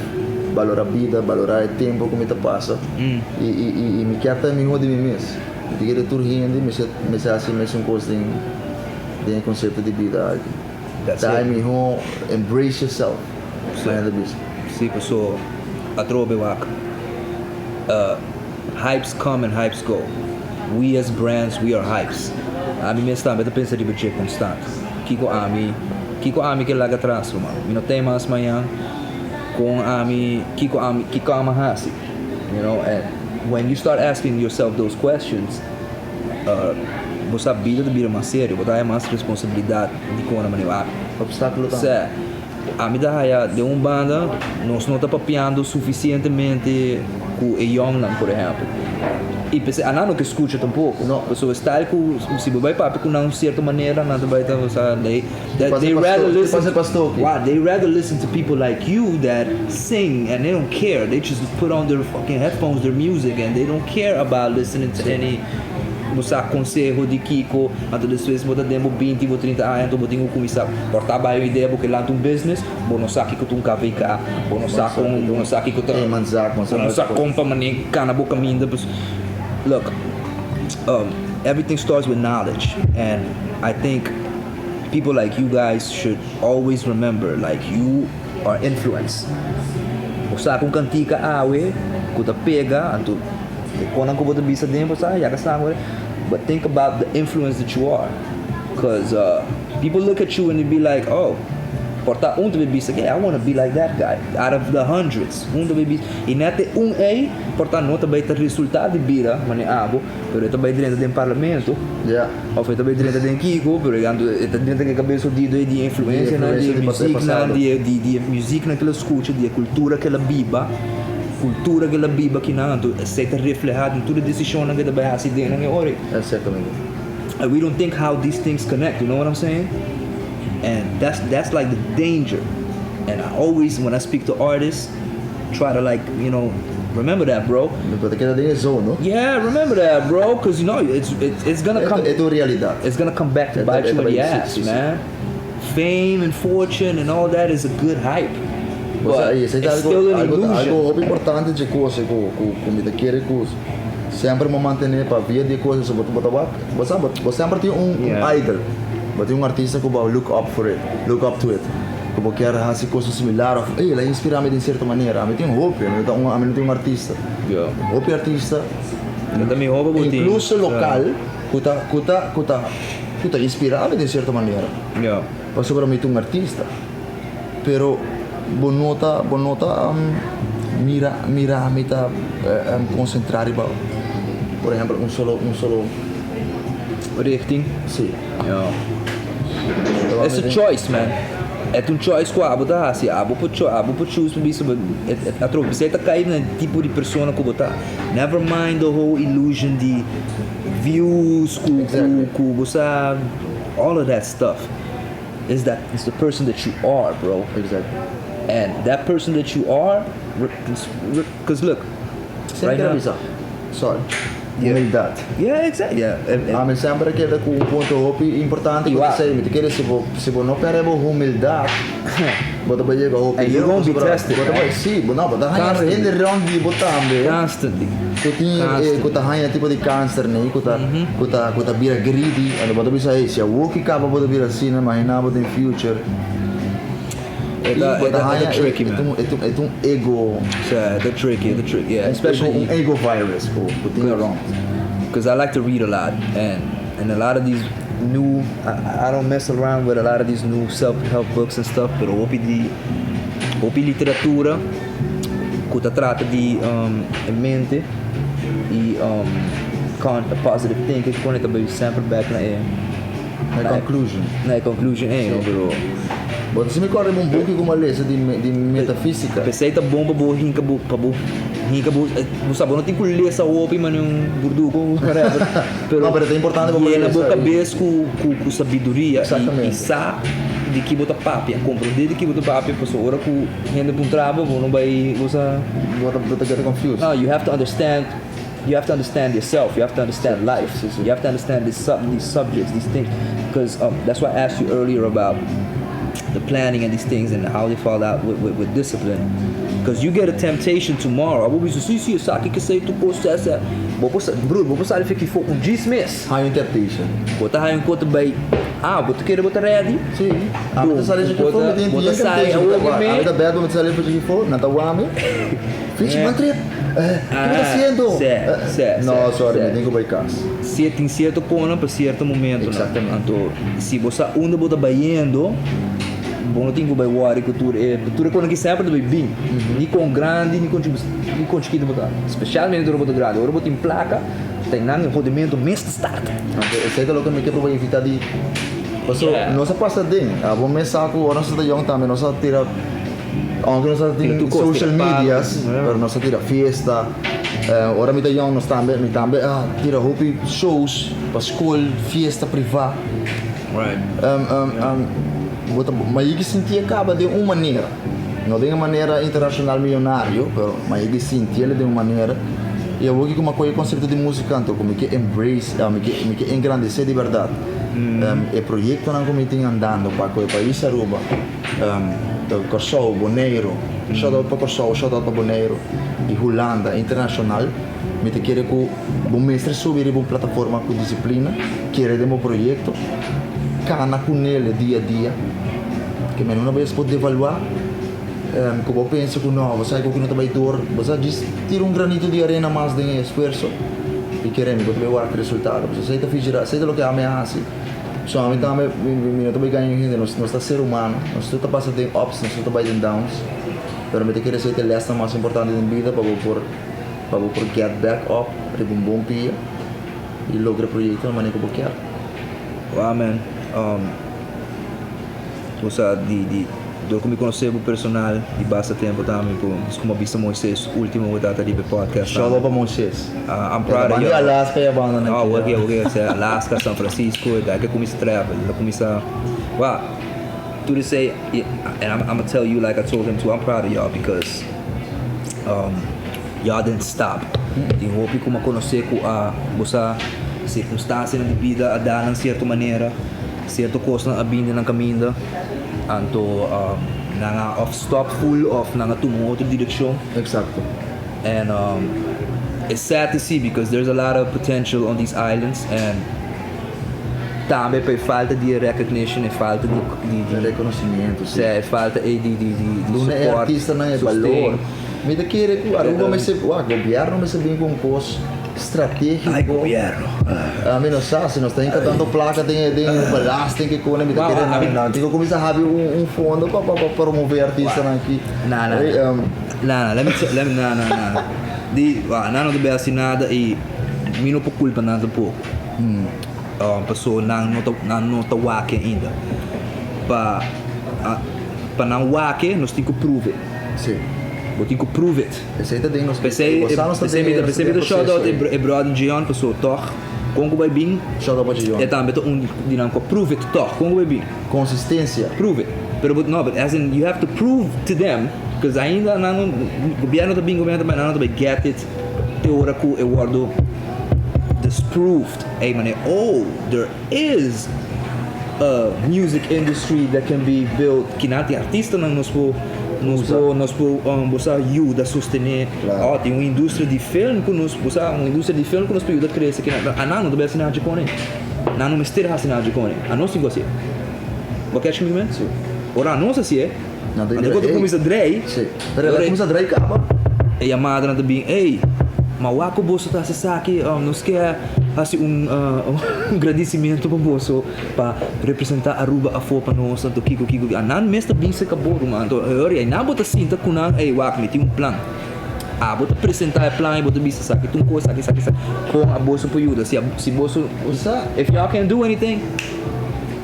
balora bida, balora e tempo ku mi ta pasa i i mi kier ta e miho di mi mes. Mi ta kere tur hende mester mester hasi e mesun kos den den e konsepto di bida aki. Ta e miho, embrace yourself, manera ta bisa. Si, paso atrobe wak hypes come and hypes go. We as brands we are hypes. Ami mes tambe ta pensa riba dje konstant. Kiko ami Kiko ami ke laga atras ruman? Mi no ten mas mañan kon ami kiko ami kiko ami a hasi? You know and when you start asking yourself those questions bo sa bida ta bira mas serio bo ta haya mas responsabilidad di kon a manera ami. Obstaculo tambe. Sè, ami ta haya den un banda nos no ta papiando suficientemente ku e yòngnan por ehèmpel. I p'esei anan no ke skucha tampoko. No. Pasobra style ku si bo bai papia ku nan un sierto manera nan ta bai ta sa they they rather listen Pasa pasto aki. Wow, they rather listen to people like you that sing and they don't care. They just put on their fucking headphones, their music and they don't care about listening to any bo sa konseho di kiko. Anto despues bo ta den bo binti, bo 30 aña anto bo tin ku kuminsá por ta bai un idea bo ke lanta un business. Bo no sa kiko ta un KVK, bo no sa kon, bo no sa kiko ta, bo no sa kon pa manera kana bo kaminda. Look, everything starts with knowledge and I think people like you guys should always remember like you are influence. Bo sa ku un kantika awe ku ta pega anto e konan ku bo ta bisa den bo sa ya ka sa but think about the influence that you are cause people look at you and they be like oh. Por ta un ta bay bisa ke I wanna be like that guy out of the hundreds un ta bay bisa y net e un ey por ta no ta bay ta resulta di bira manera abo pero e ta bay drenta den parlamento of e ta bay drenta den kiko pero e ta drenta den e cabes odido ey di e influencianan di e musicnan di e di e musicnan ke lo scucha di e cultura ke lo biba cultura ke lo biba kinan anto esey ta refleha den tur e decisionnan ke ta bay haci den nan e ora ey and we don't think how these things connect you know what I'm saying. And that's that's like the danger. And I always when I speak to artists try to like, you know, remember that bro. Bo ta keda den e zone, no? Yeah, remember that bro, cause you know it's it's it's gonna come. E ta un realidad. It's gonna come back to bite you in the ass, man. Fame and fortune and all that is a good hype. But it's still an illusion. Algo hopi importante dje cos cu cu mi ta kere cu semper mo mantene pa via di e cos bo ta wak bo sa bo semper tin un idol. Bo tin un artista ku bo look up for it, look up to it, ku bo kier hasi kosnan similar of ey el a inspira mi den sierto manera. Ami tin hopi, ami no ta un, ami no tin un artista. Hopi artista, inkluso lokal, ku ta, ku ta, ku ta, ku ta inspira mi den sierto manera. Pasobra mi ta un artista. Pero bo no ta, bo no ta mira, mira mi ta konsentrá riba, por ehèmpel, un solo, un solo. Richting? Sí. Ja. It's a choice, man. E ta un choice ku abo ta hasi. Abo por cho, abo por choose pa bisa bo atrobe p'esei ta kai na e tipo di persona ku bo ta. Never mind the whole illusion di views ku ku ku bo sa, all of that stuff. Is that is the person that you are, bro. Exactly. And that person that you are, because look, right now. Sorry. Humildad. Yeah, exactly. Yeah. Ami semper a keda ku un punto hopi importante ku ta esei. Mi ta kere si bo si bo no perde bo humildad, bo ta bai yega hopi And you gonna be tested, Bo ta bai, si, bo no, bo ta haña hende rond di bo tambe. Constantly. Ku tin ku ta haña tipo di kanser nei, ku ta ku ta ku ta bira greedy. Anto bo ta bisa, hey, si awor ki kaba bo ta bira asina, imagina bo den future. E ta, e ta, e ta tricky, man. E ta, e ta un ego. Sa, e ta tricky, e ta tricky, yeah. Especially un ego virus ku ku tin around. Because I like to read a lot and and a lot of these new I, I don't mess around with a lot of these new self-help books and stuff, pero hopi di hopi literatura ku ta trata di um, e mente y um, con positive thinking, ku ta bai semper back na e Na e conclusion. Na e conclusion ei, no, pero. Bo ta si mi corda un buki ku mi a lesa di di metafísica. P'esei ta bon pa bo hinka bo pa bo hinka bo bo sa bo no tin ku lesa hopi manera un burduko whatever pero No, pero ta importante pa bo yena lesa bo kabes ku ku ku sabiduria Exactamente. i sa di ki bo ta papia komprondé di ki bo ta papia pasobra ora ku hende puntra bo bo no bai bo sa Bo ta bo ta get confused. No, you have to understand. You have to understand yourself, you have to understand life, you have to understand this sub, these subjects, these things. Because that's why I asked you earlier about the planning and these things and how they fall out with, with, with discipline. Because you get a temptation tomorrow. Abo bisa, si, si, esaki ke sei tu processa. Bo por, broer, bo por sali fiki for un dismiss. Haña un temptation. Bo ta haña un kota bay, ah, bo ta kere bo ta ready? Si. Ami ta sali fiki for, mi tin Bo ta sali temptation. awor Ami ta bad, bo ta sali fiki for, nan ta wami. Fichi, man trip. Eh, ki bo ta haciendo? Se, se, No, sorry, se. mi tin ku bai kas. Si tin cierto konan pa cierto momentonan. Exactamente. Anto, si bo sa unda bo ta bayendo, bo no tin ku bai worry ku tur e, tur e konan ki semper ta bai bin. Ni kon grandi, ni kon ni kon chikito bo ta. Specialmente ora bo ta grandi. Ora bo tin plaka, ta einan e hodimento mes ta start. Anto, esei ta loke mi ke proba evita di, paso nos a pasa den. Abo mes sa ku ora nos ta yong tambe nos a tira. Aunke nos a tin social medias, pero nos a tira fiesta. Ora mi ta yong nos tambe, mi tambe a tira hopi shows pa skol, fiesta priva. Bo ta, ma yigi sinti e kaba den un manera. No den e manera internashonal miyonario, pero ma yigi sinti el den un manera. I awor ki ku mi a kohe e konsepto di musika anto ku mi ke embrace, mi ke mi ke engrandesé di bèrdat e proyektonan ku mi tin andando pa ku e pais Aruba. Kòrsou, Boneiru, shout out pa Kòrsou, shout out pa Boneiru i Hulanda internashonal. Mi ta kere ku bo mester subi riba un plataforma ku disiplina, kere den bo proyekto, kana ku nele dia a dia, ke men una bes por devaluá ku bo pensa ku no, bo sa ku no ta bai dor, bo sa djis tira un granito di arena mas den e esfuerso i kere mi bo ta bai wak resultado. Pasobra esei ta figura, esei ta loke ami a hasi. So ami tambe mi no ta bai gaña hende, nos nos ta ser humano, nos tur ta pasa den ups, nos tur ta bai den downs, pero mi ta kere esei ta e lesnan mas importante den bida pa bo por pa bo por get back up riba un bon pia y logra e proyecto na manera ku bo kier. Wow man, bo sa di di Dor ku mi konosé bo personal di basta tempu tambe ku komo a bisa Moises ultimo ku tata riba e podcast Shout out pa Moises. I'm proud of you. Banda di Alaska ya banda nan. Oh, wak wak sea Alaska, San Francisco, e ke kuminsa travel, e kuminsa wow. Tur esei and I'm I'm tell you like I told him too, I'm proud of y'all because um y'all didn't stop. Tin hopi ku mi a konosé ku a bo sa sirkunstansianan di bida a da nan sierto manera. Cierto cosnan a bini den nan caminda, anto nan a of stop full of nan a tuma un otro direccion. Exacto. And it's sad to see because there's a lot of potential on these islands and tambe pa e falta di e recognition, e falta di di di reconocimiento, si. E falta e di di di di Duna e support, artistanan e sustain. balor. Mi ta kere cu Aruba mester, wak, gobierno mester bin cu un cos. Strategico. Ay gobierno. Ami no sa si nos ta hinca tanto placa den den belasting ke kone mi ta kere nan nan tin ku kuminsa habi un un fondo pa pa promove artistanan aki. Na na na na let me let me na na na di nan no ta bay hasi nada y mi no por culpa nan tampoco paso nan no ta nan no ta wak ainda pa pa nan wak nos tin ku prove. Si. Bo tin ku prove it. Esei ta den nos P'esei Bo sa nos ta p'esei den mi ta nos ta p'esei mi den ta shout out proseso e ei. e brother Jeon paso tòg kon ku bai bin Shout out pa Jeon. e tambe ta un di nan ku a prove it tòg kon ku bai bin. Konsistensia. Prove it pero bo no but as in you have to prove to them cause ainda nan no gobierno ta bin gobierno ta bai nan no ta bai get it te ora ku e wòrdu. proved, hey man, oh, there is a music industry that can be built. Ku nan tin artistanan nos por bo yuda sostené. Klaro. Oh, tin un industria di film ku nos, bo un industria di film ku nos por yuda krese ku ah, nan no ta asina kuné. Nan no mester asina kuné. Anos tin ku hasi. Bo catch me, man? Si. Ora anos hasi, Nan ta anto ku kuminsá drei, Si. Pero el a kuminsá drei kaba. E yamadanan tambe, hey, ma wak ku boso ta esaki, nos ke hasi un gradisimentu pa boso pa representá Aruba afó pa nos, anto kiko kiko, nan mes ta bin serka bo, ruman, anto hori, nan bo ta sinta ku nan, hey, wak, mi tin un plan. Ah, bo ta presentá e plan i bo ta bisa esaki ta un kos, esaki, esaki, esaki. Kon a boso por yuda? Si, si boso, if y'all can't do anything,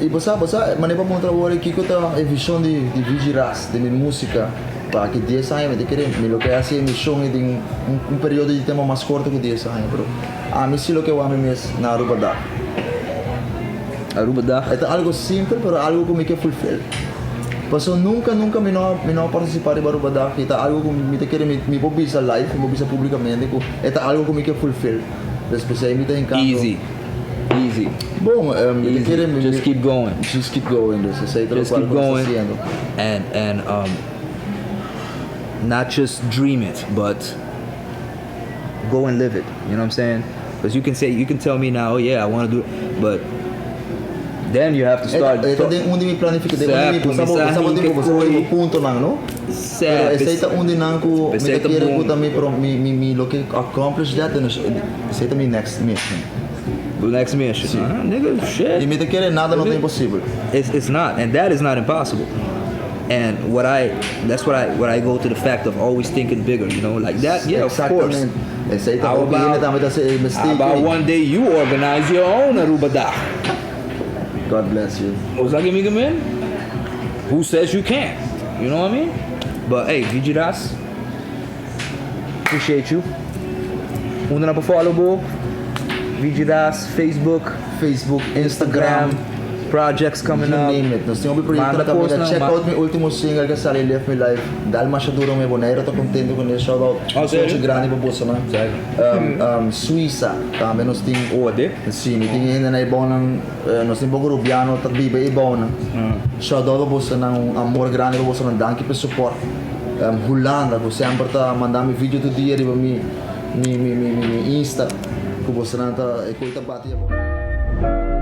I bo sa, manera pa mostra awor kiko ta e vishon di VG Ras, di mi músika, pa aki 10 aña mi ta kere, mi lo ke hasi e mishon i den un periodo di tempu mas korto ku 10 aña, pero ami si lo ke wak mi mes na Aruba Dag. Aruba Dag. E ta algo simpel, pero algo ku mi ke fulfill. Paso nunka, nunka mi no a partisipá riba Aruba Dag i ta algo ku mi ta kere mi por bisa live, mi por bisa públikamente ku e ta algo ku mi ke fulfill. Despues ei mi ta hinkando. Easy. Easy. Bon, mi ta Easy. kere Just keep going. Just keep going. Dus esei ta Just loke keep ku going. hasiendo. And not just dream it, but go and live it. You know what I'm saying? Because you can tell me now, "Oh yeah, I want to do it," but then you have to start. E ta un di mi planifikashon, un di mi Certo, sabe kuminsá bo sabi puntonan, no? Certo. Pero esei ta un di nan ku mi Esei ta ta kere bon. ku ta mi lo ke accomplish that and esei ta mi next mission. The next mission. Ah, nigga, shit. I mi ta kere nada no ta imposibel. It's not, and that is not impossible. And what I that's what I go to the fact of always thinking bigger, like that. Yeah, of course. Eksaktamente. Esei ta How about, tambe ta e how mistake. about one day you organize your own Aruba Dag? God bless you. What's that, amigo man? Who says you can't? You know what I mean? But hey, VG Ras, appreciate you. Unda nan por follow bo? VG Ras, Facebook, Facebook, Instagram, projects coming you up. name it. Nos tin un proyekto Manda na kaminda. post na- Check out mi último single ku a sali, Live My Life. Dal masha duro mi Bonaire ta kontentu ku e shout out. Oh, serio? Sochi grandi pa boso nan. Serio? Suiza tambe nos tin. Oh, de? Si, mi tin hende na Ibona, nos tin poko rubiano ta biba Ibona. Shout out pa boso nan, un amor grandi pa boso nan. Danki pa support. Hulanda, ku semper ta manda mi video tur dia riba mi Insta. Ku boso nan ta e koi ta bati.